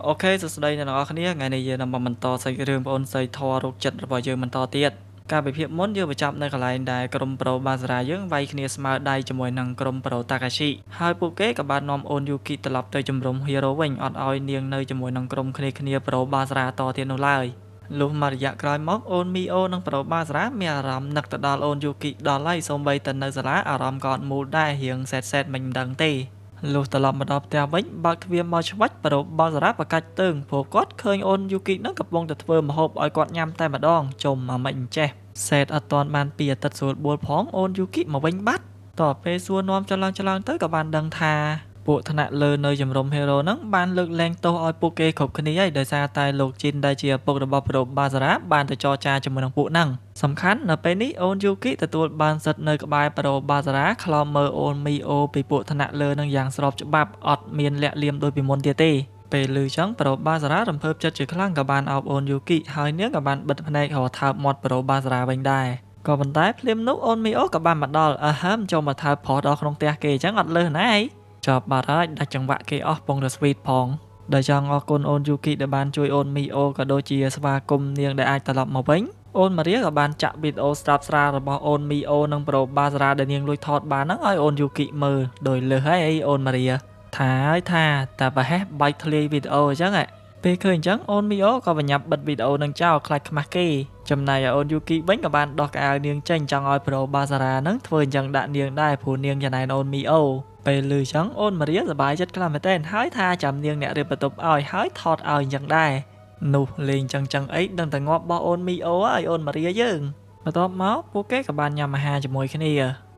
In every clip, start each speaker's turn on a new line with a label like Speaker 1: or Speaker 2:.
Speaker 1: OK សួស្តីអ្នកទាំងអស់គ្នាថ្ងៃនេះយើងនឹងមកបន្តសាច់រឿងប្អូនស្រីធម៌រោគចិត្តរបស់យើងបន្តទៀតកាលពីភាពមុនយើងបញ្ចប់នៅកន្លែងដែលក្រុមប្រូបាសារ៉ាយើងវាយគ្នាស្មើដៃជាមួយនឹងក្រុមប្រូតាកាស៊ីហើយពួកគេក៏បាននាំអូនយូគីត្រឡប់ទៅជំរំហ៊ីរ៉ូវិញអត់ឲ្យនាងនៅជាមួយនឹងក្រុមគ្នាគ្នាប្រូបាសារ៉ាតទៀតនោះឡើយលុះមួយរយៈក្រោយមកអូនមីអូនិងប្រូបាសារ៉ាមានអារម្មណ៍នឹកទៅដល់អូនយូគីដល់ហើយសូម្បីតែនៅសាលាអារម្មណ៍ក៏អត់មូលដែររៀងសែតសែតមិនដឹងទេលុះត្រឡប់មកដល់ផ្ទះវិញបើកទ្វារមកឆ្វាច់ប្រូបាសារ៉ាប្រកាច់តឹងព្រោះគាត់ឃើញអូនយូគីនឹងកំពុងតែធ្វើម្ហូបឲ្យគាត់ញ៉ាំតែម្ដងជុំមកមិនចេះសេតអត់ទាន់បានពីអាទិត្យស្រួលបួលផងអូនយូគីមកវិញបាត់តទៅពេលសួរនាំចឡើងចឡើងទៅក៏បានដឹងថាពួកថ្នាក់លើនៅជំរំហេរ៉ូហ្នឹងបានលើកលែងទោសឲ្យពួកគេគ្រប់គ្នាហើយដោយសារតែលោកជីនដែលជាឪពុករបស់ប្រូបាសារ៉ាបានទៅចរចាជាមួយនឹងពួកហ្នឹងសំខាន់នៅពេលនេះអូនយូគីទទួលបានសិទ្ធិនៅក្បែរប្រូបាសារ៉ាខ្លំមើលអូនមីអូពីពួកថ្នាក់លើនឹងយ៉ាងស្របច្បាប់អត់មានលាក់លៀមដូចពីមុនទៀតទេពេលឮចឹងប្រូបាសារ៉ារំភើបចិត្តជាខ្លាំងក៏បានអោបអូនយូគីហើយនាងក៏បានបិទភ្នែករថើបមាត់ប្រូបាសារ៉ាវិញដែរក៏ប៉ុន្តែភ្លាមនោះអូនមីអូក៏បានមកដល់អើហើមចូលមកថើបប្រុសដល់ក្នុងផ្ទះគេអញ្ចឹងអត់លើសណាអីចប់បាត់ហើយដាច់ចង្វាក់គេអស់ពងទៅស្វីតផងដែលចង់អរគុណអូនយូគីដែលបានជួយអូនមីអូក៏ដូចជាស្វាគមន៍នាងដែលអាចត្រឡប់មកវិញអូនម៉ារីក៏បានចាក់វីដេអូស្រាប់ស្រាលរបស់អូនមីអូនិងប្រូបាសារ៉ាដែលនាងលួចថតបានហ្នឹងឲ្យអូនយូគីមើលដោយលើសហើយអីអូនម៉ារីថាហើយថាតែប្រហែសបែកធ្លាយវីដេអូអញ្ចឹងពេលឃើញអញ្ចឹងអូនមីអូក៏បញ្ញាប់បិទវីដេអូនឹងចោលខ្លាចខ្មាស់គេចំណែកអូនយូគីវិញក៏បានដោះកៅអៅនាងចេញចង់ឲ្យប្រូបាសារ៉ានឹងធ្វើអញ្ចឹងដាក់នាងដែរព្រោះនាងចំណែនអូនមីអូពេលឮចឹងអូនម៉ារីសប្បាយចិត្តខ្លាំងមែនទែនហើយថាចាំនាងអ្នករៀបបន្ទប់ឲ្យហើយថតឲ្យអញ្ចឹងដែរនោះលេងចឹងចឹងអីដឹងតែងាប់របស់អូនមីអូហើយអូនម៉ារីយើងបន្ទាប់មកពួកគេក៏បានញ៉ាំអាហារជាមួយគ្នា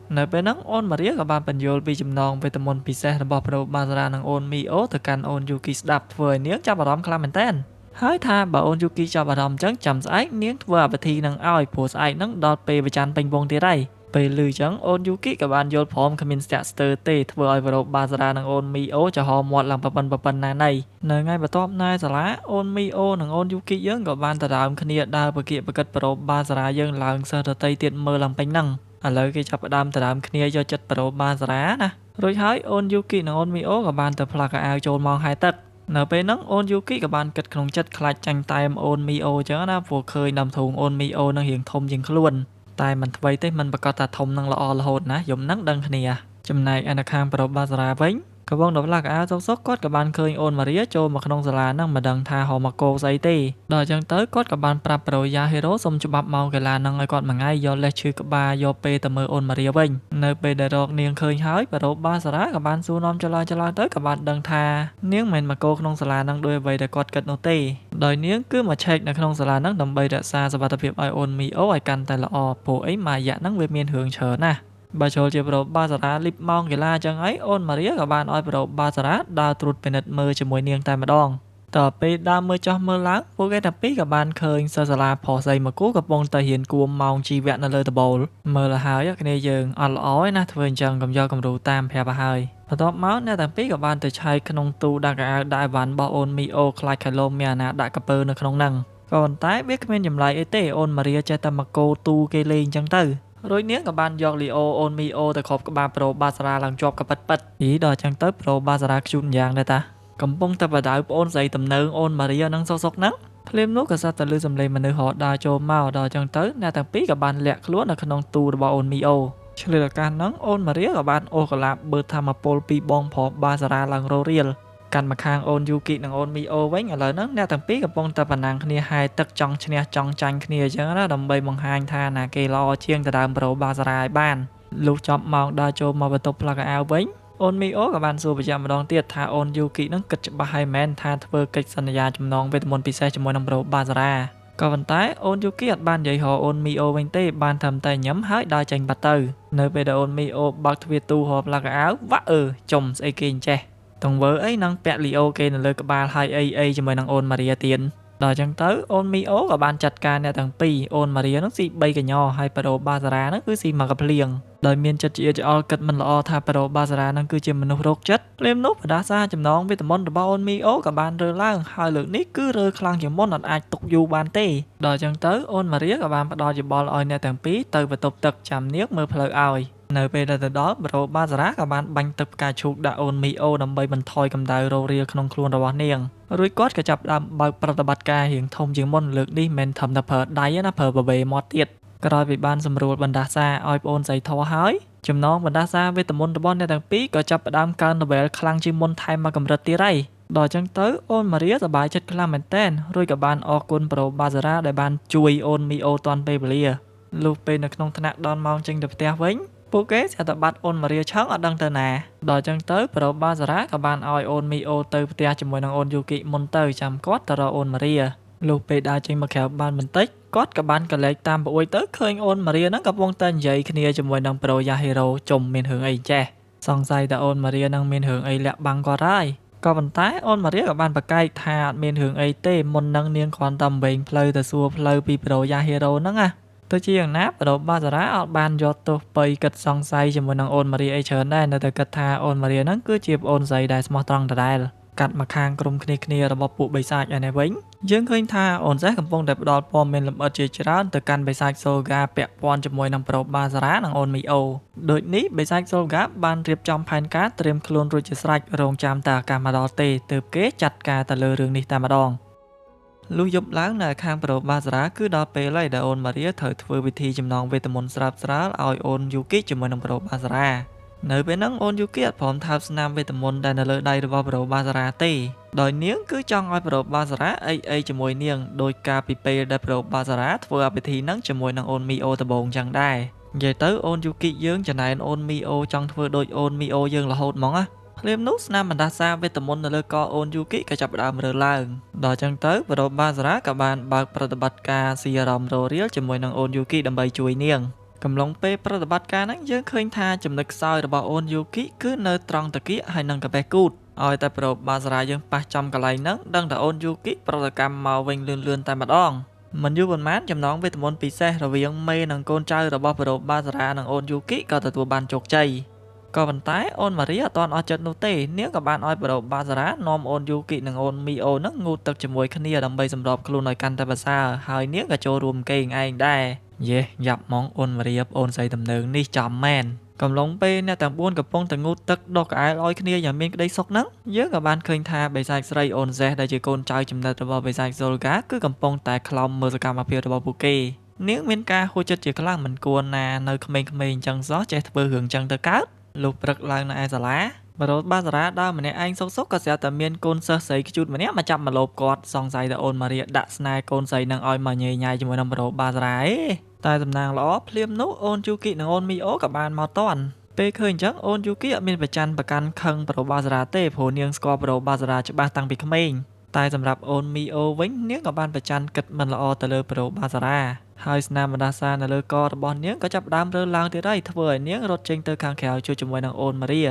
Speaker 1: នៅពេលហ្នឹងអូនម៉ារីក៏បានបញ្យល់ពីចំណងវេទមន្តពិសេសរបស់ប្រូបាសារ៉ានិងអូនមីអូទៅកាន់អូនយូគីស្ដាប់ធ្វើឲ្យនាងចាប់អារម្មណ៍ខ្លាំងមែនទែនហើយថាបើអូនយូគីចាប់អារម្មណ៍ចឹងចាំស្អែកនាងធ្វើអពិធីនឹងឲ្យព្រោះស្អែកហ្នឹងដល់ពេលប្រច័នពេញវងទៀតហើយពេលឮចឹងអូនយូគីក៏បានយល់ព្រមគ្មានស្ទាក់ស្ទើរទេធ្វើឲ្យប្រូបាសារ៉ានិងអូនមីអូចំហមាត់ឡើងប៉ុណ្ណាណីនៅថ្ងៃបន្ទាប់ណែសាលាអូនមីអូនិងអូនយូគីយើងក៏បានដដើមគ្នាដើរបកៀកបកិតប្រូបាសារ៉ាយើងឡើងសិស្សដតីទៀតមើលឡើងពេញហ្នឹងឥឡូវគេចាប់ផ្ដើមដដើមគ្នាយកចិត្តប្រូបាសារ៉ាណារួចហើយអូនយូគីនិងអូនមីអូក៏បានទៅផ្លាស់កៅអៅចូលម៉ោងហែទឹកនៅពេលហ្នឹងអូនយូគីក៏បានគិតក្នុងចិត្តខ្លាចចាញ់តែមអូនមីអូចឹងណាព្រោះឃើញដើមធូងអូនមីអូនឹងរៀងធំជាងខ្លួនតែមិនថ្មីទេមិនប្រកាសថាធំនឹងល្អរហូតណាយំនឹងដឹងគ្នាចំណែកឯនៅខាងប្រូបាសារ៉ាវិញកំពុងដល់ផ្លាស់កៅអៅសុកសុកគាត់ក៏បានឃើញអូនម៉ារីចូលមកក្នុងសាលាហ្នឹងមិនដឹងថាហៅមកគោស្អីទេដល់អញ្ចឹងទៅគាត់ក៏បានប្រាប់ប្រូយ៉ាហេរ៉ូសុំច្បាប់ម៉ោងកីឡាហ្នឹងឲ្យគាត់មួយថ្ងៃយកលេសឈឺក្បាលយកពេលទៅមើលអូនម៉ារីវិញនៅពេលដែលរកនាងឃើញហើយប្រូបាសារ៉ាក៏បានសួរនាំចឡើងចឡើងទៅក៏បានដឹងថានាងមិនមកគោក្នុងសាលាហ្នឹងដោយអ្វីដែលគាត់គិតនោះទេដោយនាងគឺមកឆែកនៅក្នុងសាលាហ្នឹងដើម្បីរក្សាសុវត្ថិភាពឲ្យអូនមីអូឲ្យកាន់តែល្អព្រោះអីមួយរយៈហ្នឹងវាមានរឿងច្រើនណាស់បើចូលជាប្រូបាសារ៉ាលីបម៉ោងកីឡាចឹងអីអូនម៉ារីក៏បានឲ្យប្រូបាសារ៉ាដើរត្រួតពិនិត្យមើលជាមួយនាងតែម្ដងតទៅពេលដើរមើលចោះមើលឡើងពួកគេទាំងពីរក៏បានឃើញសិស្សសាលាប្រុសស្រីមួយគូកំពុងតែរៀនគួមម៉ោងជីវៈនៅលើដំបូលមើលហើយគ្នាយើងអត់ល្អឯណាធ្វើអញ្ចឹងកុំយកគំរូតាមប្រាប់ឲ្យហើយបន្ទាប់មកអ្នកទាំងពីរក៏បានទៅឆែកក្នុងទូដាក់កៅអៅដាក់អីវ៉ាន់របស់អូនមីអូខ្លាចខៃឡូមានអាណាដាក់កពើនៅក្នុងហ្នឹងក៏ប៉ុន្តែវាគ្មានចម្លែកអីទេអូនម៉ារីចេះតែមកគោទូគេលេងអញ្ចឹងទៅរួចនាងក៏បានយកលីអូអូនមីអូទៅគ្របក្បាលប្រូបាសារ៉ាឡើងជាប់ក៏ពិតពិតអីដល់អញ្ចឹងទៅប្រូបាសារ៉ាខ្ជូតយ៉ាងដែរតាកំពុងតែបដៅប្អូនស្រីទំនើងអូនម៉ារីនឹងសុកសុកហ្នឹងភ្លាមនោះក៏សត្វតែលឺសំឡេងមនុស្សហត់ដើរចូលមកដល់អញ្ចឹងទៅអ្នកទាំងពីរក៏បានលាក់ខ្លួននៅក្នុងទូរបស់អូនមីអូឆ្លៀតឱកាសហ្នឹងអូនម៉ារីក៏បានអូសកលាបបើធម្មពលពីបងប្រុសបាសារ៉ាឡើងររៀលកាន់មកខាងអូនយូគីនិងអូនមីអូវិញឥឡូវហ្នឹងអ្នកទាំងពីរកំពុងតែប្រណាំងគ្នាហែទឹកចង់ឈ្នះចង់ចាញ់គ្នាអញ្ចឹងណាដើម្បីបង្ហាញថាណាគេល្អជាងទៅដើមប្រូបាសារ៉ាឲ្យបានលុះចប់ម៉ោងដើរចូលមកបន្ទប់ផ្លាកអាវវិញអូនមីអូក៏បានសួរប្រចាំម្ដងទៀតថាអូនយូគីនឹងគិតច្បាស់ហើយមែនថាធ្វើកិច្ចសន្យាចំណងវេទមន្តពិសេសជាមួយនឹងប្រូបាសារ៉ាក៏ប៉ុន្តែអូនយូគីអត់បាននិយាយរកអូនមីអូវិញទេបានត្រឹមតែញ៉ាំហើយដើរចេញបាត់ទៅនៅពេលដែលអូនមីអូបើកទ្វារទូរកផ្លាកអាវវ៉ាក់អឺចំស្អីគេអញ្ចេះទង្វើអីនឹងពាក់លីអូគេនៅលើក្បាលហើយអីអីជាមួយនឹងអូនម៉ារីទៀតដល់អញ្ចឹងទៅអូនមីអូក៏បានចាត់ការអ្នកទាំងពីរអូនម៉ារីនឹងស៊ី3កញ្ញហើយប្រូបាសារ៉ានឹងគឺស៊ីមួយកភ្លៀងដោយមានចិត្តជាច្អល់គិតមិនល្អថាប្រូបាសារ៉ានឹងគឺជាមនុស្សរោគចិត្តភ្លាមនោះបដាសាចំណងវេទមន្តរបស់អូនមីអូក៏បានរើឡើងហើយលើកនេះគឺរើខ្លាំងជាងមុនអត់អាចទុកយូរបានទេដល់អញ្ចឹងទៅអូនម៉ារីក៏បានផ្ដល់យោបល់ឲ្យអ្នកទាំងពីរទៅបន្ទប់ទឹកចាំនាងមើលផ្លូវឲ្យនៅពេលដែលទៅដល់ប្រូបាសារ៉ាក៏បានបាញ់ទឹកផ្កាឈូកដាក់អូនមីអូដើម្បីបន្ថយកម្ដៅរោរាក្នុងខ្លួនរបស់នាង រួចគាត់ក៏ចាប់ផ្ដើមបើកប្រតិបត្តិការរៀងធំជាងមុនលើកនេះមិនធំតែប្រើដៃណាប្រើបបេមាត់ទៀតក្រោយពីបានសម្រួលបណ្ដាសាឲ្យប្អូនស្រីធរហើយចំណងបណ្ដាសាវេទមន្តរបស់អ្នកទាំងពីរក៏ចាប់ផ្ដើមកើន level ខ្លាំងជាងមុនថែមមកកម្រិតទៀតហើយដល់ចឹងទៅអូនម៉ារីសប្បាយចិត្តខ្លាំងមែនទែនរួចក៏បានអរគុណប្រូបាសារ៉ាដែលបានជួយអូនមីអូទាន់ពេលវេលាលុះពេលនៅក្នុងថ្នាក់ដល់ម៉ោងចេញទៅផ្ទះវិញពួកគេស្រាប់តែបាត់អូនម៉ារីឆឹងអត់ដឹងទៅណាដល់ចឹងទៅប្រូបាសារ៉ាក៏បានឲ្យអូនមីអូទៅផ្ទះជាមួយនឹងអូនយូគីមុនទៅចាំគាត់ទៅរកអូនម៉ារីលុះពេលដើរចេញមកក្រៅបានបន្តិចគាត់ក៏បានកលែកតាមប្អួយទៅឃើញអូនម៉ារីហ្នឹងកំពុងតែនិយាយគ្នាជាមួយនឹងប្រូយ៉ាហេរ៉ូជុំមានរឿងអីចេះសង្ស័យតែអូនម៉ារីហ្នឹងមានរឿងអីលាក់បាំងគាត់ហើយក៏ប៉ុន្តែអូនម៉ារីក៏បានប្រកែកថាអត់មានរឿងអីទេមុននឹងនាងគ្រាន់តែវែងផ្លូវទៅសួរផ្លូវពីប្រូយ៉ាហេរ៉ូហ្នឹងណាទៅជាយ៉ាងណាប្រូបាសារ៉ាអត់បានយកទោសបៃគិតសង្ស័យជាមួយនឹងអូនម៉ារីអីច្រើនដែរនៅតែគិតថាអូនម៉ារីហ្នឹងគឺជាប្អូនស្រីដែលស្មោះត្រង់ដដែលកាត់មកខាងក្រុមគ្នារបស់ពួកបិសាចឯនេះវិញយើងឃើញថាអូនសេះកំពុងតែផ្ដល់ព័ត៌មានលម្អិតជាច្រើនទៅកាន់បិសាចសូហ្គាពាក់ព័ន្ធជាមួយនឹងប្រូបាសារ៉ានិងអូនមីអូដូចនេះបិសាចសូហ្គាបានរៀបចំផែនការត្រៀមខ្លួនរួចជាស្រេចរងចាំតែឱកាសមកដល់ទេទើបគេចាត់ការទៅលើរឿងនេះតែម្ដងលុះយប់ឡើងនៅខាងប្រូបាសារ៉ាគឺដល់ពេលហើយដែលអូនម៉ារីត្រូវធ្វើពិធីចំណងវេទមន្តស្រាប់ស្រាលឲ្យអូនយូគីជាមួយនឹងប្រូបាសារ៉ានៅពេលហ្នឹងអូនយូគីអត់ព្រមថើបស្នាមវេទមន្តដែលនៅលើដៃរបស់ប្រូបាសារ៉ាទេដោយនាងគឺចង់ឲ្យប្រូបាសារ៉ាអីជាមួយនាងដោយការពីពេលដែលប្រូបាសារ៉ាធ្វើអភិធីហ្នឹងជាមួយនឹងអូនមីអូដំបងចឹងដែរនិយាយទៅអូនយូគីយើងចំណែនអូនមីអូចង់ធ្វើដូចអូនមីអូយើងរហូតហ្មងណាភ្លាមនោះស្នាមបណ្ដាសាវេទមន្តនៅលើកអូនយូគីក៏ចាប់ផ្ដើមរើឡើងដល់ចឹងទៅប្រូបាសារ៉ាក៏បានបើកប្រតិបត្តិការស៊ីអារម្មណ៍ររៀលជាមួយនឹងអូនយូគីដើម្បីជួយនាងកំឡុងពេលប្រតិបត្តិការហ្នឹងយើងឃើញថាចំណុចខ្សោយរបស់អូនយូគីគឺនៅត្រង់តាគៀកហើយនិងកាបេះគូតឲ្យតែប្រូបាសារ៉ាយើងប៉ះចំកន្លែងហ្នឹងដឹងតែអូនយូគីប្រតិកម្មមកវិញលឿនៗតែម្ដងមិនយូរប៉ុន្មានចំណងវេទមន្តពិសេសរវាងមេនិងកូនចៅរបស់ប្រូបាសារ៉ានិងអូនយូគីក៏ទទួលបានជោគជ័យក៏ប៉ុន្តែអូនម៉ារីអត់ទាន់អស់ចិត្តនោះទេនាងក៏បានឲ្យប្រូបាសារ៉ានាំអូនយូគីនិងអូនមីអូហ្នឹងងូតទឹកជាមួយគ្នាដើម្បីសម្របខ្លួនឲ្យកាន់តែប្រសើរហើយនាងក៏ចូលរួមគេងឯងដែរយេយ៉ាប់ហ្មងអូនម៉ារីអូនស្រីតំណើងនេះចំមែនកំឡុងពេលអ្នកទាំង4កំពុងតែងូតទឹកដោះក្អែលឲ្យគ្នាយ៉ាងមានក្តីសុខហ្នឹងយើងក៏បានឃើញថាបិសាចស្រីអូនសេះដែលជាកូនចៅចំណិតរបស់បិសាចសូលហ្គាគឺកំពុងតែក្លោមមើលសកម្មភាពរបស់ពួកគេនាងមានការហួចចិត្តជាខ្លាំងមិនគួរណានៅក្មេងៗអញ្ចឹងសោះចេះធ្វើរឿងអញ្ចឹងទៅកើតលុះព្រឹកឡើងនៅឯសាលាបរោបាសារ៉ាដើរម្នាក់ឯងសុកក៏ស្រាប់តែមានកូនសិស្សស្រីខ្ជូតម្នាក់មកចាប់មកលោបគាត់សង្ស័យតែអូនម៉ារីដាក់ស្នេហ៍កូនស្រីនឹងឲ្យមកញ៉ៃញ៉ៃជាមួយនឹងបរោបាសារ៉ាឯងតែតំណាងល្អភ្លាមនោះអូនយូគីនិងអូនមីអូក៏បានមកតន់ពេលឃើញអញ្ចឹងអូនយូគីអត់មានប្រច័នប្រកាន់ខឹងប្រូបាសារ៉ាទេព្រោះនាងស្គាល់ប្រូបាសារ៉ាច្បាស់តាំងពីក្មេងតែសម្រាប់អូនមីអូវិញនាងក៏បានប្រច័នគិតមិនល្អទៅលើប្រូបាសារ៉ាហើយស្នាមបណ្ដាសានៅលើករបស់នាងក៏ចាប់ផ្ដើមរើឡើងទៀតហើយធ្វើឲ្យនាងរត់ចេញទៅខាងក្រៅជួយជាមួយនឹងអូនម៉ារី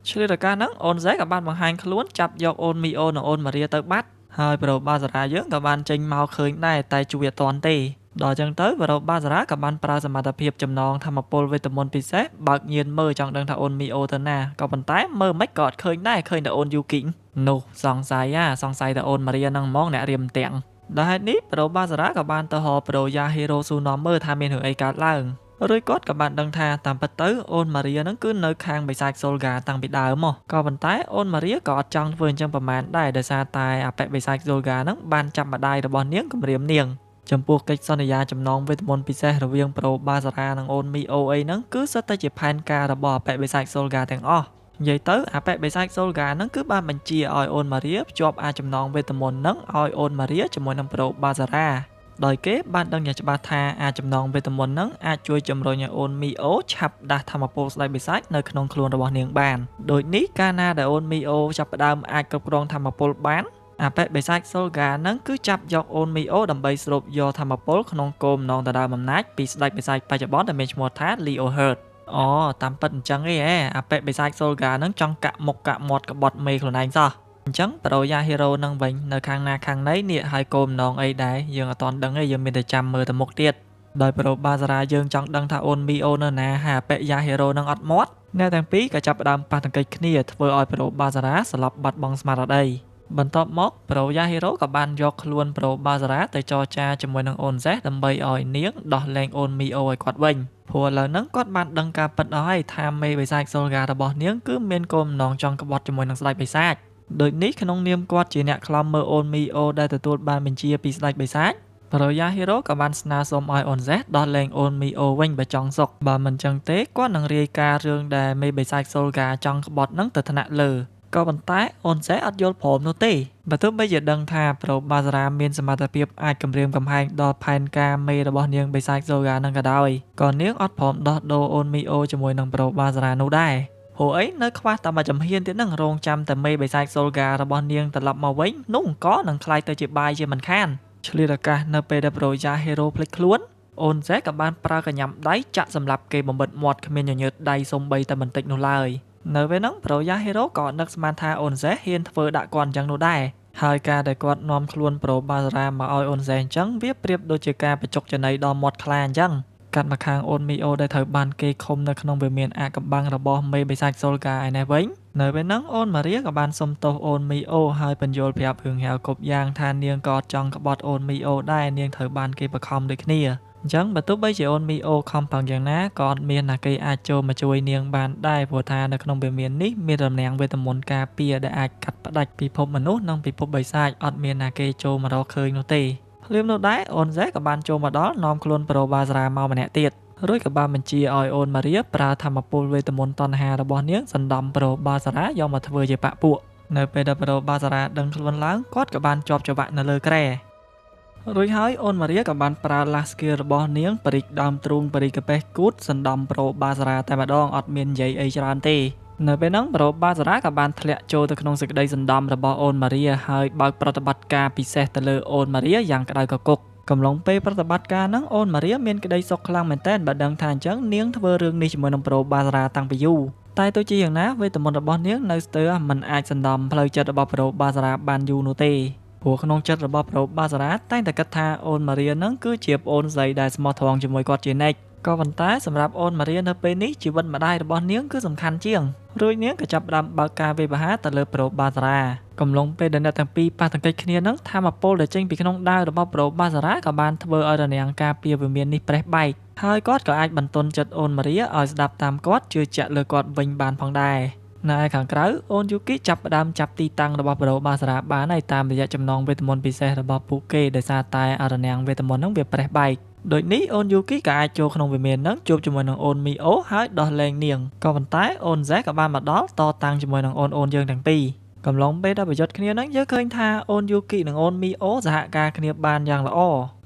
Speaker 1: ឆ្លៀតឱកាសហ្នឹងអូនសេក៏បានបង្ហាញខ្លួនចាប់យកអូនមីអូនិងអូនម៉ារីទៅបាត់ហើយប្រូបាសារ៉ាយើងក៏បានចេញមកឃើញដែរតែជួយអត់ទាន់ទេដល់ចឹងទៅប្រូបាសារ៉ាក៏បានប្រើសមត្ថភាពចំណងធម្មពលវេទមន្តពិសេសបើកញៀនមើលចង់ដឹងថាអូនមីអូទៅណាក៏ប៉ុន្តែមើលមិនក៏អត់ឃើញដែរឃើញតែអូនយូគីនោះសង្ស័យសង្ស័យតែអូនម៉ារីហ្នឹងហ្មងអ្នករៀមទាំងដល់ហេតុនេះប្រូបាសារ៉ាក៏បានទៅហៅប្រូយ៉ាហេរ៉ូស៊ូណមមើលថាមានរឿងអីកើតឡើងរួចគាត់ក៏បានដឹងថាតាមពិតទៅអូនម៉ារីហ្នឹងគឺនៅខាងបិសាចសូលហ្គាតាំងពីដើមមកក៏ប៉ុន្តែអូនម៉ារីក៏អត់ចង់ធ្វើអញ្ចឹងប្រហែលដែរដោយសារតែអបិបិសាចសូលហ្គាហ្នឹងបានចាប់ម្ដាយរបស់នាងគំរាមនាងចំពោះកិច្ចសន្យាចំណងវេទមន្តពិសេសរវាងប្រូបាសារ៉ានិងអូនមីអូអីហ្នឹងគឺសុទ្ធតែជាផែនការរបស់អបិបិសាចសូលហ្គាទាំងអស់និយាយទៅអបិបិសាចសូលហ្គាហ្នឹងគឺបានបញ្ជាឲ្យអូនម៉ារីភ្ជាប់អាចចំណងវេទមន្តហ្នឹងឲ្យអូនម៉ារីជាមួយនឹងប្រូបាសារ៉ាដោយគេបានដឹងយ៉ាងច្បាស់ថាអាចចំណងវេទមន្តហ្នឹងអាចជួយជំរុញឲ្យអូនមីអូឆាប់ដាស់ធម្មពលស្ដេចបិសាចនៅក្នុងខ្លួនរបស់នាងបានដូចនេះកាលណាដែលអូនមីអូចាប់ផ្ដើមអាចគ្រប់គ្រងធម្មពលបានអបិបិសាចសូលហ្គាហ្នឹងគឺចាប់យកអូនមីអូដើម្បីស្រូបយកធម្មពលក្នុងគោលបំណងដណ្ដើមអំណាចពីស្ដេចបិសាចបច្ចុប្បន្នដែលមានឈ្មោះថា Leo Hurt អូតាមពិតអញ្ចឹងឯងអបិបិសាចសូលហ្គាហ្នឹងចង់កាក់មុខកាក់មាត់ក្បត់មេខ្លួនឯងសោះអញ្ចឹងប្រូយ៉ាហេរ៉ូនឹងវិញនៅខាងណាខាងណីនេះហើយគោលបំណងអីដែរយើងអត់ទាន់ដឹងទេយើងមានតែចាំមើលទៅមុខទៀតដោយប្រូបាសារ៉ាយើងចង់ដឹងថាអូនមីអូនៅណាហើយអបិយ៉ាហេរ៉ូនឹងអត់មាត់អ្នកទាំងពីរក៏ចាប់ផ្ដើមប៉ះទង្គិចគ្នាធ្វើឲ្យប្រូបាសារ៉ាស្លាប់បាត់បង់ស្មារតីបន្ទាប់មកប្រូយ៉ាហេរ៉ូក៏បានយកខ្លួនប្រូបាសារ៉ាទៅចរចាជាមួយនឹងអូនសេះដើម្បីឲ្យនាងដោះលែងអូនមីអូឲ្យគាត់វិញព្រោះឥឡូវហ្នឹងគាត់បានដឹងការពិតអស់ហើយថាមេបិសាចសូលហ្គារបស់នាងគឺមានគោលបំណងចង់ក្បត់ជាមួយនឹងស្ដេចបិសាច ដូចនេះក្នុងនាមគាត់ជាអ្នកខ្លំមើលអូនមីអូដែលទទួលបានបញ្ជាពីស្ដេចបិសាច ប្រូយ៉ាហ៊ីរ៉ូក៏បានស្នើសុំឲ្យអូនសេះដោះលែងអូនមីអូវិញបើចង់សុខ បើមិនចឹងទេគាត់នឹងរាយការណ៍រឿងដែលមេបិសាចសូលហ្គាចង់ក្បត់នឹងទៅថ្នាក់លើ។ ក៏ប៉ុន្តែអូនសេះអត់យល់ព្រមនោះទេ បើទោះបីជាដឹងថាប្រូបាសារ៉ាមានសមត្ថភាពអាចគំរាមកំហែងដល់ផែនការមេរបស់នាងបិសាចសូលហ្គានឹងក៏ដោយ ក៏នាងអត់ព្រមដោះដូរអូនមីអូជាមួយនឹងប្រូបាសារ៉ានោះដែរ ព្រោះអីនៅខ្វះតែមួយចំហៀនទៀតនឹងរងចាំតែមេបិសាចសូលហ្គារបស់នាងត្រឡប់មកវិញ នោះអង្គនឹងក្លាយទៅជាបាយជាមិនខាន។ ឆ្លៀតឱកាសនៅពេលដែលប្រូយ៉ាហ៊ីរ៉ូភ្លេចខ្លួន អូនសេក៏បានប្រើកញ្ញាំដៃចាក់សម្លាប់គេបំបិតមាត់គ្មានញញើតដៃសំបីតែបន្តិចនោះឡើយ។ នៅពេលហ្នឹងប្រូយ៉ាហ៊ីរ៉ូក៏នឹកស្មានថាអូនសេហ៊ានធ្វើដាក់គាត់អញ្ចឹងនោះដែរ ហើយការដែលគាត់នាំខ្លួនប្រូបាសារ៉ាមកឲ្យអូនសេអញ្ចឹង វាប្រៀបដូចជាការបញ្ចុកចំណីដល់មាត់ខ្លាអញ្ចឹង។ កាត់មកខាងអូនមីអូដែលត្រូវបានគេឃុំនៅក្នុងវិមានអាកំបាំងរបស់មេបិសាចសូលហ្គាឯនេះវិញ នៅពេលហ្នឹងអូនម៉ារីក៏បានសុំទោសអូនមីអូ ហើយបញ្យល់ប្រាប់រឿងរ៉ាវគ្រប់យ៉ាងថានាងក៏ចង់ក្បត់អូនមីអូដែរ នាងត្រូវបានគេបង្ខំដូចគ្នា។ អញ្ចឹងបើទោះបីជាអូនមីអូខំប្រឹងយ៉ាងណាក៏អត់មានណាគេអាចចូលមកជួយនាងបានដែរ ព្រោះថានៅក្នុងវិមាននេះមានតំណាងវេទមន្តការពារដែលអាចកាត់ផ្ដាច់ពិភពមនុស្សនិងពិភពបិសាច អត់មានណាគេចូលមករកឃើញនោះទេ។ ភ្លាមនោះដែរអូនសេក៏បានចូលមកដល់នាំខ្លួនប្រូបាសារ៉ាមកម្នាក់ទៀត រួចក៏បានបញ្ជាឲ្យអូនម៉ារីប្រើធម្មពលវេទមន្តតណ្ហារបស់នាងសណ្ដំប្រូបាសារ៉ាយកមកធ្វើជាបពពួក។ នៅពេលដែលប្រូបាសារ៉ាដឹងខ្លួនឡើង គាត់ក៏បានជាប់ច្រវាក់នៅលើគ្រែ រួចហើយអូនម៉ារីក៏បានប្រើ last skill របស់នាងបរិចដើមទ្រូងបរិកប៉េះគូតសណ្ដំប្រូបាសារ៉ាតែម្ដង អត់មាននិយាយអីច្រើនទេ។ នៅពេលហ្នឹងប្រូបាសារ៉ាក៏បានធ្លាក់ចូលទៅក្នុងសេចក្តីសណ្ដំរបស់អូនម៉ារី ហើយបើកប្រតិបត្តិការពិសេសទៅលើអូនម៉ារីយ៉ាងក្តៅកគុក។ កំឡុងពេលប្រតិបត្តិការហ្នឹងអូនម៉ារីមានក្តីសុខខ្លាំងមែនទែន បើដឹងថាអញ្ចឹងនាងធ្វើរឿងនេះជាមួយនឹងប្រូបាសារ៉ាតាំងពីយូរ តែទោះជាយ៉ាងណាវេទមន្តរបស់នាងនៅស្ទើរមិនអាចសណ្ដំផ្លូវចិត្តរបស់ប្រូបាសារ៉ាបានយូរនោះទេ ព្រោះក្នុងចិត្តរបស់ប្រូបាសារ៉ាតែងតែគិតថាអូនម៉ារីនឹងគឺជាប្អូនស្រីដែលស្មោះត្រង់ជាមួយគាត់ជានិច្ច។ ក៏ប៉ុន្តែសម្រាប់អូនម៉ារីនៅពេលនេះ ជីវិតម្ដាយរបស់នាងគឺសំខាន់ជាង រួចនាងក៏ចាប់ផ្ដើមបើកការវាយប្រហារទៅលើប្រូបាសារ៉ា។ កំឡុងពេលដែលអ្នកទាំងពីរប៉ះទង្គិចគ្នានឹង ធម្មពលដែលចេញពីក្នុងដាវរបស់ប្រូបាសារ៉ាក៏បានធ្វើឲ្យរនាំងការពារវិមាននេះប្រេះបែក ហើយគាត់ក៏អាចបន្ទន់ចិត្តអូនម៉ារីឲ្យស្ដាប់តាមគាត់ជឿជាក់លើគាត់វិញបានផងដែរ។ នៅឯខាងក្រៅអូនយូគីចាប់ផ្ដើមចាប់ទីតាំងរបស់ប្រូបាសារ៉ាបានហើយតាមរយៈចំណងវេទមន្តពិសេសរបស់ពួកគេ ដោយសារតែអរនាំងវេទមន្តហ្នឹងវាប្រេះបែក ដូចនេះអូនយូគីក៏អាចចូលក្នុងវិមាននឹងជួបជាមួយនឹងអូនមីអូហើយដោះលែងនាង។ ក៏ប៉ុន្តែអូនហ្សេក៏បានមកដល់តតាំងជាមួយនឹងអូនអូនយើងទាំងពីរ។ កំឡុងពេលដែលប្រយុទ្ធគ្នានឹង យើងឃើញថាអូនយូគីនិងអូនមីអូសហការគ្នាបានយ៉ាងល្អ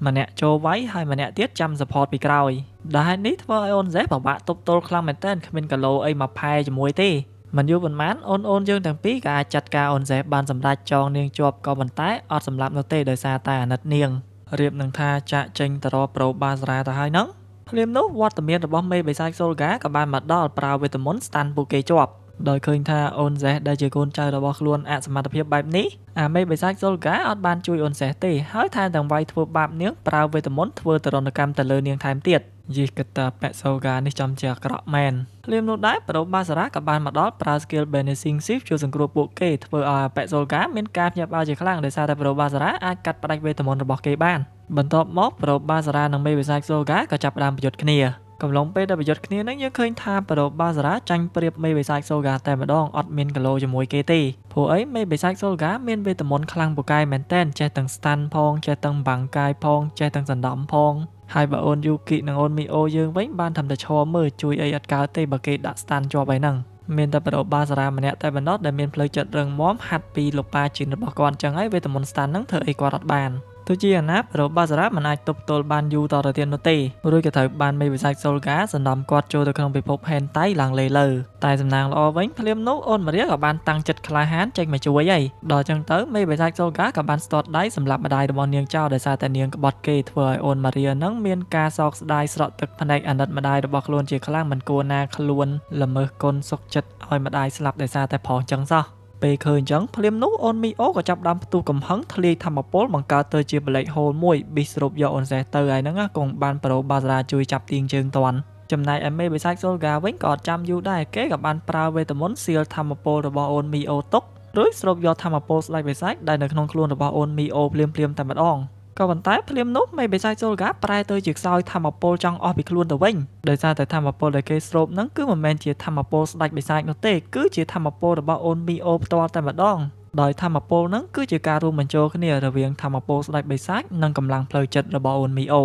Speaker 1: ម្នាក់ចូលវាយហើយម្នាក់ទៀតចាំ support ពីក្រោយ ដែលហេតុនេះធ្វើឲ្យអូនហ្សេពិបាកទប់ទល់ខ្លាំងមែនទែន គ្មានគីឡូអីមកផែជាមួយទេ។ មិនយូរប៉ុន្មានអូនអូនយើងទាំងពីរក៏អាចចាត់ការអូនសេះបានសម្រេចចងនាងជាប់ ក៏ប៉ុន្តែអត់សម្លាប់នោះទេដោយសារតែអាណិតនាង។ រៀបនឹងថាចាក់ចេញទៅរកប្រូបាសារ៉ាទៅហើយហ្នឹង ភ្លាមនោះវត្តមានរបស់មេបិសាចសូលហ្គាក៏បានមកដល់ប្រើវេទមន្តស្តាន់ពួកគេជាប់។ ដោយឃើញថាអូនសេះដែលជាកូនចៅរបស់ខ្លួនអសមត្ថភាពបែបនេះ អាមេបិសាចសូលហ្គាអត់បានជួយអូនសេះទេ ហើយថែមទាំងវាយធ្វើបាបនាងប្រើវេទមន្តធ្វើទរណកម្មទៅលើនាងថែមទៀត។ យីកតាប៉ែសូហ្គានេះចំជាអាក្រក់មែន។ ភ្លាមនោះដែរប្រូបាសារ៉ាក៏បានមកដល់ប្រើ skill Banishing Shift ជួយសង្គ្រោះពួកគេ ធ្វើឲ្យប៉ែសូហ្គាមានការភ្ញាក់ផ្អើលជាខ្លាំងដោយសារតែប្រូបាសារ៉ាអាចកាត់ផ្ដាច់វេទមន្តរបស់គេបាន។ បន្ទាប់មកប្រូបាសារ៉ានិងមេបិសាចសូហ្គាក៏ចាប់ផ្ដើមប្រយុទ្ធគ្នា។ កំឡុងពេលដែលប្រយុទ្ធគ្នានឹង យើងឃើញថាប្រូបាសារ៉ាចាញ់ប្រៀបមេបិសាចសូហ្គាតែម្ដង អត់មានគីឡូជាមួយគេទេ ព្រោះអីមេបិសាចសូហ្គាមានវេទមន្តខ្លាំងពូកែមែនតែន ចេះទាំង stun ផង ចេះទាំងបាំងកាយផង ចេះទាំងសណ្ដំផង ហើយបើអូនយូគីនិងអូនមីអូយើងវិញបានធ្វើតែឈរមើលជួយអីអត់កើតទេ បើគេដាក់ stun ជាប់ហើយហ្នឹង។ មានតែប្រូបាសារ៉ាម្នាក់តែប៉ុណ្ណោះដែលមានផ្លូវចិត្តរឹងមាំហាត់ពីលោកប៉ាជីនរបស់គាត់ចឹងហើយវេទមន្ត stun ហ្នឹងធ្វើអីគាត់អត់បាន។ ទោះជាយ៉ាងណាប្រូបាសារ៉ាមិនអាចទប់ទល់បានយូរតទៅទៀតនោះទេ រួចក៏ត្រូវបានមេបិសាចសូលហ្គាសណ្ដំគាត់ចូលទៅក្នុងពិភពហេនតៃឡើងលេលើ។ តែសំណាងល្អវិញភ្លាមនោះអូនម៉ារីក៏បានតាំងចិត្តក្លាហានចេញមកជួយហើយ ដល់ចឹងទៅមេបិសាចសូលហ្គាក៏បានស្ទាត់ដៃសម្លាប់ម្ដាយរបស់នាងចោល ដោយសារតែនាងក្បត់គេ ធ្វើឲ្យអូនម៉ារីនឹងមានការសោកស្ដាយស្រក់ទឹកភ្នែកអាណិតម្ដាយរបស់ខ្លួនជាខ្លាំង មិនគួរណាខ្លួនល្មើសគុណសុកចិត្តឲ្យម្ដាយស្លាប់ដោយសារតែប្រុសចឹងសោះ។ ពេលឃើញអញ្ចឹងភ្លាមនោះអូនមីអូក៏ចាប់ដើមផ្ទុះកំហឹងធ្លាយធម្មពលបង្កើតទៅជា Black Hole មួយប៊ីស្រូបយកអូនសេះទៅហើយហ្នឹង គង់បានប្រូបាសារ៉ាជួយចាប់ទាញជើងតាន់។ ចំណែកឯមេបិសាចសូលហ្គាវិញក៏អត់ចាំយូរដែរ គេក៏បានប្រើវេទមន្តសៀលធម្មពលរបស់អូនមីអូទុក រួចស្រូបយកធម្មពលស្ដេចបិសាចដែលនៅក្នុងខ្លួនរបស់អូនមីអូភ្លាមៗតែម្ដង។ ក៏ប៉ុន្តែភ្លាមនោះមេបិសាចសូលហ្គាប្រែទៅជាខ្សោយធម្មពលចង់អស់ពីខ្លួនទៅវិញ ដោយសារតែធម្មពលដែលគេស្រូបហ្នឹងគឺមិនមែនជាធម្មពលស្ដេចបិសាចនោះទេ គឺជាធម្មពលរបស់អូនមីអូផ្ទាល់តែម្ដង។ ដោយថាមពលហ្នឹងគឺជាការរួមបញ្ចូលគ្នារវាងថាមពលស្ដេចបិសាចនិងកម្លាំងផ្លូវចិត្តរបស់អូនមីអូ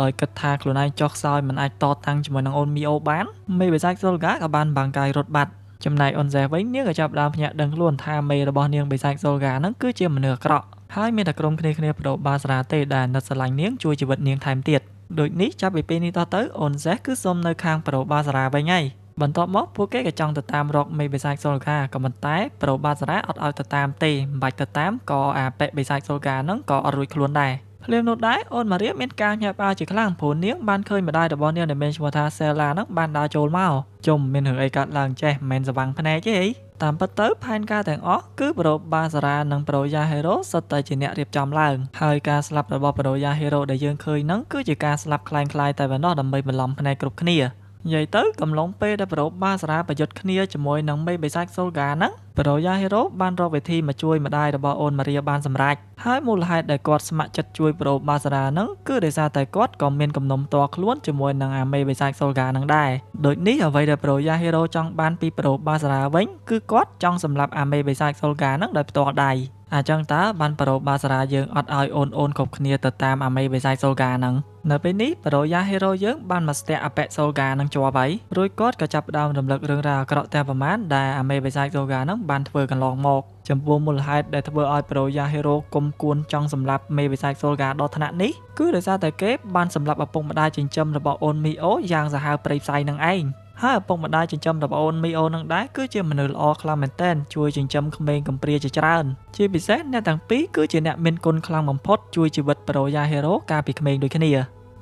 Speaker 1: ដោយគិតថាខ្លួនឯងចុះខ្សោយមិនអាចតតាំងជាមួយនឹងអូនមីអូបានមេបិសាចសូលហ្គាក៏បានបាំងកាយរត់បាត់ចំណែកអូនសេះវិញនាងក៏ចាប់ផ្ដើមភ្ញាក់ដឹងខ្លួនថាមេរបស់នាងបិសាចសូលហ្គាហ្នឹងគឺជាមនុស្សអាក្រក់ហើយមានតែក្រុមគ្នាគ្នាប្រូបាសារ៉ាទេដែលអាណិតស្រឡាញ់នាងជួយជីវិតនាងថែមទៀតដូចនេះចាប់ពីពេលនេះតទៅអូនសេះគឺសុំនៅខាងប្រូបាសារ៉ាវិញហើយបន្ទាប់មកពួកគេក៏ចង់ទៅតាមរកមេបិសាចសូលហ្គាក៏ប៉ុន្តែប្រូបាសារ៉ាអត់ឲ្យទៅតាមទេមិនបាច់ទៅតាមក៏អាប៉េបិសាចសូលហ្គាហ្នឹងក៏អត់រួចខ្លួនដែរភ្លាមនោះដែរអូនម៉ារីមានការញាក់ផ្អើលជាខ្លាំងព្រោះនាងបានឃើញម្ដាយរបស់នាងដែលមានឈ្មោះថាសេឡាហ្នឹងបានដើរចូលមកជុំមានរឿងអីកើតឡើងចេះមិនមែនស្វាំងភ្នែកទេអីតាមពិតទៅផែនការទាំងអស់គឺប្រូបាសារ៉ានិងប្រូយ៉ាហេរ៉ូសុទ្ធតែជាអ្នករៀបចំឡើងហើយការស្លាប់របស់ប្រូយ៉ាហេរ៉ូដែលយើងឃើញហ្នឹងគឺជាការស្លាប់ក្លែងក្លាយតែប៉ុណ្ណោះដើម្បីបន្លំភ្នែកគ្រប់គ្នានិយាយទៅកំឡុងពេលដែលប្រូបាសារ៉ាប្រយុទ្ធគ្នាជាមួយនឹងមេបិសាចសូលហ្គាហ្នឹងប្រូយ៉ាហេរ៉ូបានរកវិធីមកជួយម្ដាយរបស់អូនម៉ារីបានសម្រេចហើយមូលហេតុដែលគាត់ស្ម័គ្រចិត្តជួយប្រូបាសារ៉ាហ្នឹងគឺដោយសារតែគាត់ក៏មានគំនុំផ្ទាល់ខ្លួនជាមួយនឹងអាមេបិសាចសូលហ្គាហ្នឹងដែរដូចនេះអ្វីដែលប្រូយ៉ាហេរ៉ូចង់បានពីប្រូបាសារ៉ាវិញគឺគាត់ចង់សម្លាប់អាមេបិសាចសូលហ្គាហ្នឹងដោយផ្ទាល់ដៃអញ្ចឹងតើបានប្រូបាសារ៉ាយើងអត់ឲ្យអូនគ្រប់គ្នាទៅតាមអាមេបិសាចសូលហ្គាហ្នឹងនៅពេលនេះប្រូយ៉ាហេរ៉ូយើងបានមកស្ទាក់អាប៉េសូលហ្គានឹងជាប់ហើយរួចគាត់ក៏ចាប់ផ្ដើមរំលឹករឿងរ៉ាវអាក្រក់ទាំងប្រមាណដែលអាមេបិសាចសូលហ្គានឹងបានធ្វើកន្លងមកចំពោះមូលហេតុដែលធ្វើឲ្យប្រូយ៉ាហេរ៉ូគុំគួនចង់សម្លាប់មេបិសាចសូលហ្គាដល់ថ្នាក់នេះគឺដោយសារតែគេបានសម្លាប់ឪពុកម្ដាយចិញ្ចឹមរបស់អូនមីអូយ៉ាងសាហាវព្រៃផ្សៃនឹងឯងហើយឪពុកម្ដាយចិញ្ចឹមរបស់អូនមីអូនឹងដែរគឺជាមនុស្សល្អខ្លាំងមែនទែនជួយចិញ្ចឹមក្មេងកំព្រាជាច្រើនជាពិសេសអ្នកទាំងពីរគឺជាអ្នកមានគុណខ្លាំងបំផុតជួយជីវិតប្រូយ៉ាហេរ៉ូកាលពីក្មេងដូចគ្នា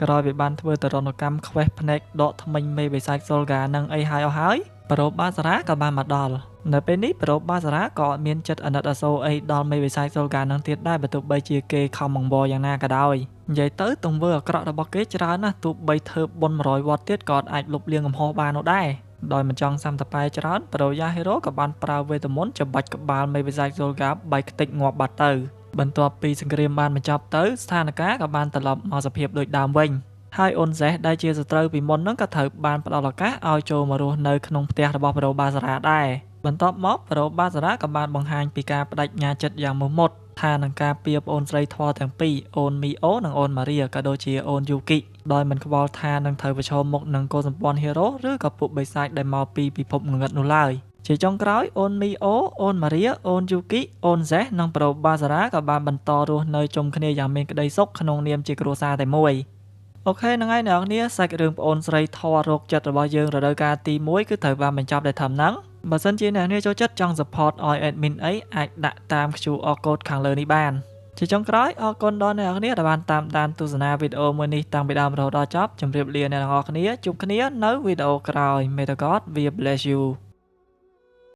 Speaker 1: ក្រោយពីបានធ្វើទរណកម្មខ្វេះភ្នែកដកថ្មិញមេបិសាចសូលហ្គានឹងអីហើយអស់ហើយប្រូបាសារ៉ាក៏បានមកដល់នៅពេលនេះប្រូបាសារ៉ាក៏អត់មានចិត្តអាណិតអាសូរអីដល់មេបិសាចសូលហ្គានឹងទៀតដែរបើទោះបីជាគេខំបង្វរយ៉ាងណាក៏ដោយនិយាយទៅទង្វើអាក្រក់របស់គេច្រើនណាស់ទោះបីធ្វើបុណ្យ100វត្តទៀតក៏អាចលុបលាងកំហុសបាននោះដែរដោយមិនចង់សាំតប៉ែច្រើនប្រូយ៉ាហេរ៉ូក៏បានប្រើវេទមន្តច្បាច់ក្បាលមេបិសាចសូលហ្គាបែកខ្ទេចងាប់បាត់ទៅបន្ទាប់ពីសង្គ្រាមបានបញ្ចប់ទៅស្ថានភាពក៏បានត្រឡប់មកសភាពដូចដើមវិញហើយអូនសេះដែលជាសត្រូវពីមុនហ្នឹងក៏ត្រូវបានផ្ដល់ឱកាសឲ្យចូលមករស់នៅក្នុងផ្ទះរបស់ប្រូបាសារ៉ាដែរបន្ទាប់មកប្រូបាសារ៉ាក៏បានបង្ហាញពីការប្តេជ្ញាចិត្តយ៉ាងមោះមុតថានឹងការពារប្អូនស្រីធម៌ទាំងពីរអូនមីអូនិងអូនម៉ារីក៏ដូចជាអូនយូគីដោយមិនខ្វល់ថានឹងត្រូវប្រឈមមុខនឹងកូនសម្ព័ន្ធហេរ៉ូឬក៏ពួកបិសាចដែលមកពីពិភពងងឹតនោះឡើយជាចុងក្រោយអូនមីអូអូនម៉ារីអូនយូគីអូនសេះនិងប្រូបាសារ៉ាក៏បានបន្តរស់នៅជុំគ្នាយ៉ាងមានក្តីសុខក្នុងនាមជាគ្រួសារតែមួយអូខេហ្នឹងហើយអ្នកនរគ្នាសាច់រឿងប្អូនស្រីធម៌រោគចិត្តរបស់យើងរដូវកាលទី1គឺត្រូវបានបញ្ចប់ដោយធំហ្នឹងបើសិនជាអ្នកនរចូលចិត្តចង់ support ឲ្យ admin អីអាចដាក់តាម QR code ខាងលើនេះបានជាចុងក្រោយអរគុណដល់អ្នកនរគ្នាដែលបានតាមដានទស្សនាវីដេអូមួយនេះតាំងពីដើមរហូតដល់ចប់ជម្រាបលាអ្នកទាំងអស់គ្នាជួបគ្នានៅវីដេអូក្រោយ May the God be bless you.